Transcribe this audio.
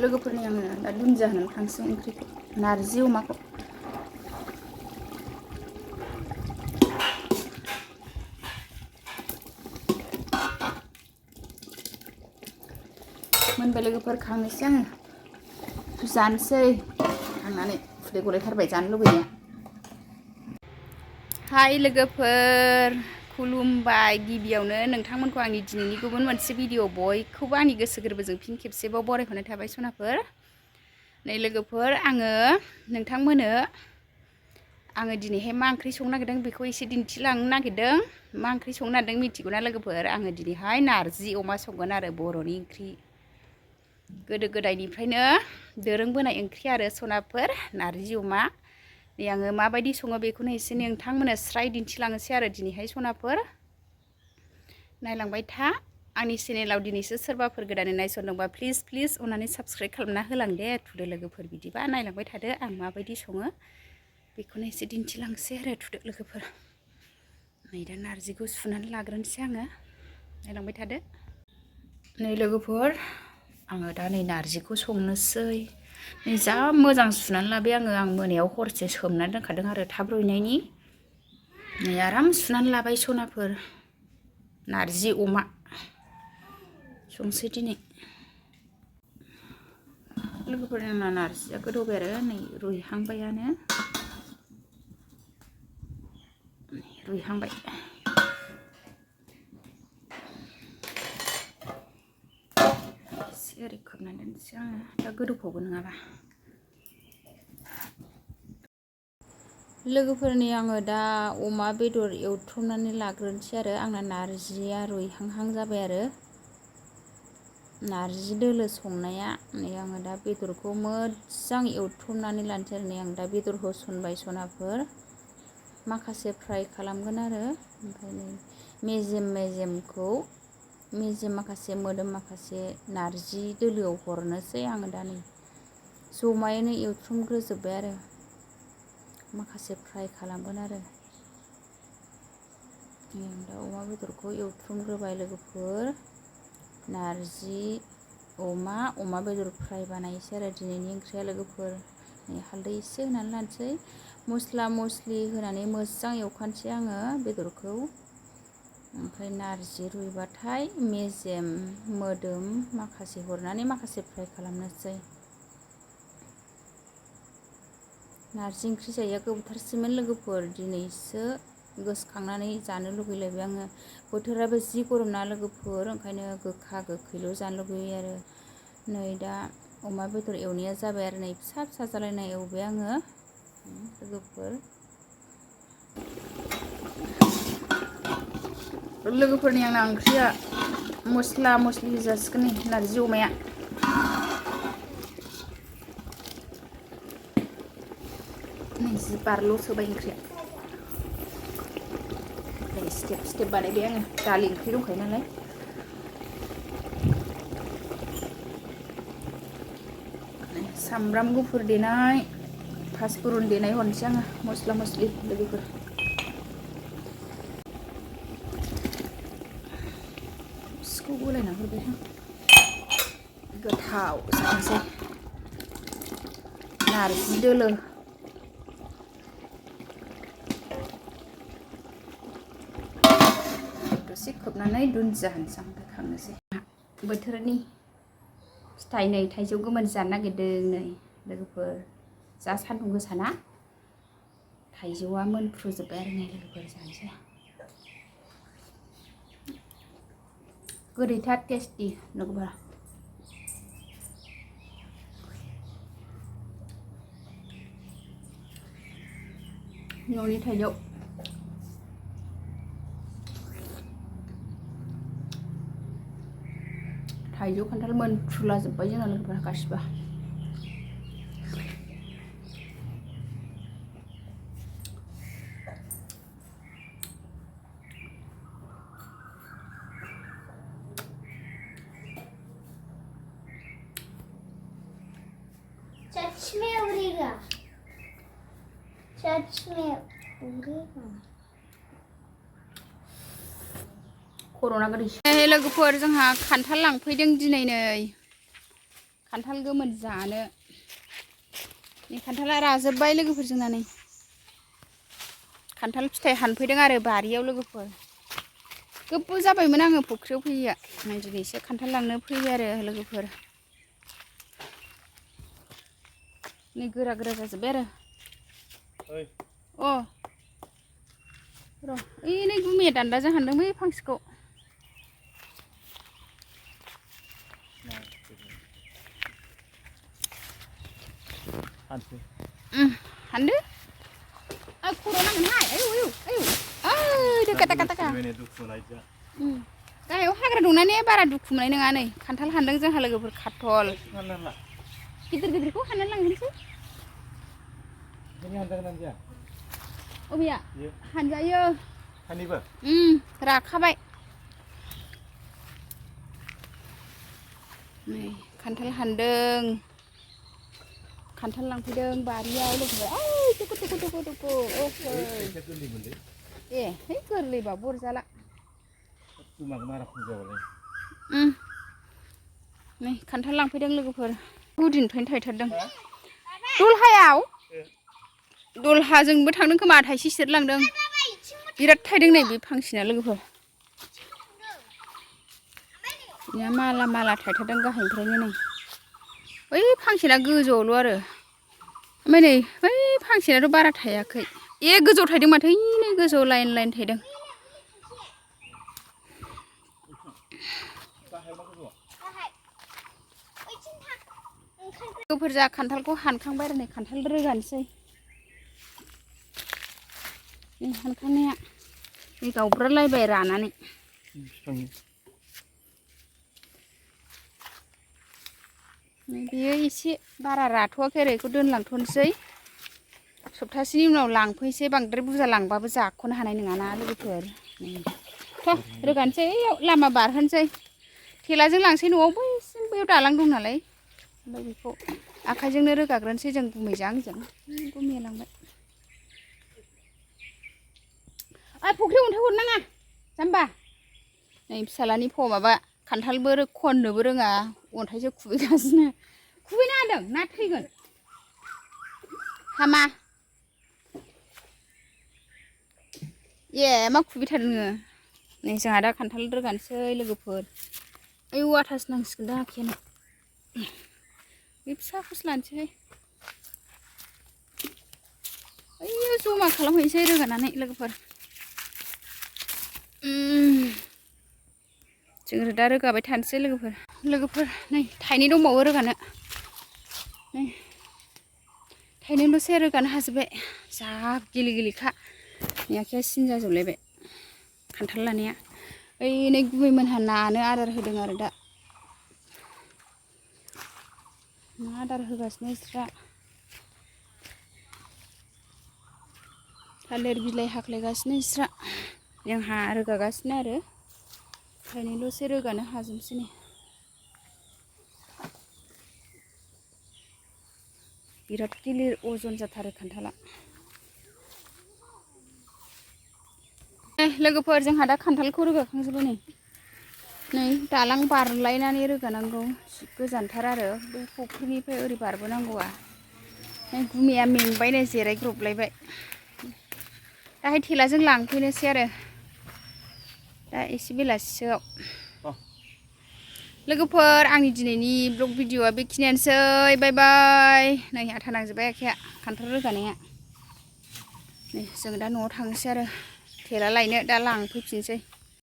लोगोफोरनि आङो दा दुन्दिया होनानै खांसै ओंख्रिखौ नारजि अमाखौ मोनबाय लोगोफोर खांनोसै आङो जानोसै खांनानै खुदै गलायथारबाय जानो लुबैनाया हाय लोगोफोर खुलुमबाय गिबियावनो नोंथांमोनखौ आंनि दिनैनि गुबुन मोनसे भिडिअ बयखौबो आंनि गोसो गोरबोजों फिन खेबसेबाव बरायहरनाय थाबाय सनाफोर नै लोगोफोर आङो नोंथांमोननो आङो दिनैहाय मा ओंख्रि संनो नागिरदों बेखौ एसे दिन्थिलांनो नागिरदों मा ओंख्रि संनो नागिरदों मिथिगौना लोगोफोर आङो दिनैहाय नारजि अमा संगोन आरो बर'नि ओंख्रि गोदो गोदायनिफ्रायनो दोरोंबोनाय ओंख्रि आरो सनाफोर नारजि अमा नै आङो माबायदि सङो बेखौनो एसे नोंथांमोननो स्राय दिन्थिलांनोसै आरो दिनैहाय सनाफोर नायलांबाय था आंनि चेनेलाव दिनैसो सोरबाफोर गोदानै नायसनदोंबा प्लिज अननानै साबस्क्राइब खालामना होलांदे थुदो लोगोफोर बिदिबा नायलांबाय थादो आं माबायदि सङो बेखौनो एसे दिन्थिलांसै आरो थुदो लोगोफोर नै दा नारजिखौ सुनानै लाग्रोनोसै आङो नायलांबाय थादो नै लोगोफोर आङो दा नै नारजिखौ संनोसै नै जा मोजां सुनानै लाबाय आं मोनायाव हरसे सोमनानै दोनखादों आरो थाब रुइनायनि नै आराम सुनानै लाबाय सनाफोर नारजि अमा संसै दिनै लोगोफोर आंना नारजिया गोदौबाय आरो नै रुइहांबायानो रुइहांबाय एसे ओरै खोबनानै दोनसै आङो दा गोदौफावगोन नङाबा लोगोफोरनि आङो दा अमा बेदर एवथ्रमनानै लाग्रोनोसै आरो आंना नारजिया रुइहांहां जाबाय आरो नारजि दोलो संनाया नै आङो दा बेदरखौ मोजां एवथ्रमनानै लानोसै आरो नै आं दा बेदर होसनबाय सनाफोर माखासे फ्राय खालामगोन आरो ओमफ्राय नै मेजेमखौ मेजेम माखासे मोदोम माखासे नारजि दोलोआव हरनोसै आङो दा नै जमायैनो एवथ्रमग्रोजोब्बाय आरो माखासे फ्राय खालामगोन आरो आं दा अमा बेदरखौ एवथ्रमग्रोबाय लोगोफोर नारजि अमा बेदर फ्राय बानायसै आरो दिनैनि ओंख्रिया लोगोफोर नै हालदै एसे होनानै लानोसै मस्ला मस्लि होनानै मोजां एवखानोसै आङो बेदरखौ ओमफ्राय नारजि रुइबाथाय मेजेम मोदोम माखासे हरनानै माखासे फ्राय खालामनोसै नारजि ओंख्रि जायैया गोबावथारसैमोन लोगोफोर दिनैसो गोसोखांनानै जानो लुगैलायबाय आङो बोथोराबो जि गरम ना लोगोफोर ओंखायनो गोखा गोखैल' जानो लुगैयो आरो नै दा अमा बेदर एवनाया जाबाय आरो नै फिसा फिसा जालायनाय एवबाय आङो लोगोफोरनि आंना ओंख्रिया मस्ला मस्लि जासिगोन नै नारजि अमाया जि बारल' सोबाय ओंख्रिया स्टेप बानायबाय आङो दालि ओंख्रि दंखायो नालाय सामब्राम गुफुर देनाय फासफुरन देनाय हरनोसै आङो मस्ला मस्लि लोगोफोर सिखौ गलायना हरबायहां गोथाव जानोसै नारजि दोलो दसे खोबनानै दुन्दिया होनोसै ओमफ्राय खांनोसै बोथोरनि फिथाइ नै थाइजौ गोमोन जानो नागिरदों नै लोगोफोर जा सान्दुं गोसाना थाइजौआ मोनफ्रुजोब्बाय आरो नै लोगोफोर जानोसै गोदैथार टेस्टि लोगोफोर न'नि थाइजौ खान्थाल मोनफ्रुलाजोब्बाय जोंना लोगोफोर गासिबो कर'ना गोदै लोगोफोर जोंहा खान्थाल लांफैदों दिनै नै खान्थाल गोमोन जानो नै खान्थाला राजोब्बाय लोगोफोर जोंना नै खान्थाल फिथाइ हानफैदों आरो बारियाव लोगोफोर गोबाव जाबायमोन आङो फुख्रियाव फैया नै दिनैसो खान्थाल लांनो फैयो आरो लोगोफोर नै गोरा गोरा जाजोब्बाय आरो अ र' ओइ नै गुमैया दान्दाजों हानदों बै फांसेखौ हानदो खर' नांगोनहाय आयौ आयौ आयौ ओइ दोखा दाखा दाखा गाहायाव हाग्रा दंना ने बारा दुखु मोननाय नङा नै खान्थाल हानदों जोंहा लोगोफोर खाथल गिदिर गिदिरखौ हाननानै लांनोसै अबेया हानजायो राखाबाय नै खान्थाल हानदों खान्थाल लांफैदों बारियाव लोगोफोर ओइ दुखु दुखु दुखु दुखु ए है गोरलैबा बरजाला नै खान्थाल लांफैदों लोगोफोर गुदिनिफ्रायनो थायथारदों दलहायाव दलहाजोंबो थांदों खोमा थाइसे सेरलांदों बिराद थायदों नै बे फांसेना लोगोफोर बिना माला माला थायथारदों गाहायनिफ्रायनो नै बै फांसेना गोजौआवल' आरो ओमफ्राय नै बै फांसेनाथ' बारा थायाखै ए गोजौआव थायदों माथो नै गोजौआव लाइन लाइन थायदों लोगोफोर जा खान्थालखौ हानखांबाय आरो नै खान्थाल रोगानोसै नै हानखांनाया नै गावब्रालायबाय रानानै बेयो एसे बारा राथ'वाखै आरो बेखौ दोनलांथ'नोसै सप्तासेनि उनाव लांफैसै बांद्राय बुरजा लांबाबो जाख'नो हानाय नङाना लोगोफोर थ' रोगानोसै लामा बारहोनोसै थेलाजों लांसै न'आव बैसिम बैयाव दालां दं नालाय ओमफ्राय बेखौ आखाइजोंनो रोगाग्रोनोसै जों गुमैजों आंजों गुमैया लांबाय फुख्रियाव अन्थाइ हरनाङा जाम्बा नै फिसालानि माबा खान्थालबो खननोबो रोङा अन्थाइसो खुबैगासिनो खुबैना होदों ना थैगोन हामा ए मा खुबैथारदों नोङो नै जोंहा दा खान्थाल रोगानोसै लोगोफोर आयौ आथासो नांसिगोन दा आखायानो बे फिसाखौसो लानोसैहाय ओइयो जमा खालामहैनोसै रोगानानै लोगोफोर जों दा रोगाबाय थानोसै लोगोफोर नै थाइनै दंबावो रोगानो नै थाइनैल'सै रोगानो हाजोब्बाय जा गिलि गिलिखा नै आखाइया सिन जाजोबलायबाय खान्थाल लानाया ओइ नै गुमैमोनहा नानो आदार होदों आरो दा ना आदार होगासिनो बिस्रा थालिर बिलाइ हाख्लायगासिनो बिस्रा जोंहा रोगागासिनो आरो थाइनैल'सै रोगानो हाजोबसै नै बिराद गिलिर अजन जाथारो खान्थाला लोगोफोर जोंहा दा खान्थालखौ रोगाखांजोब्बाय नै दालां बारलायनानै रोगानांगौ गोजानथार आरो बे फुख्रिनिफ्राय ओरै बारबोनांगौआ नै गुमैया मेंबायनो जिरायग्रबलायबाय दाहाय थेलाजों लांफैनोसै आरो दा एसे बेलासियाव लोगोफोर आंनि दिनैनि ब्लग भिडिअआ बेखिनियानोसै बाय बाय नै आथा नांजोब्बाय आखाइया खान्थाल रोगानाया नै जों दा न'आव थांनोसै आरो थेला लायनो दा लांफैफिनसै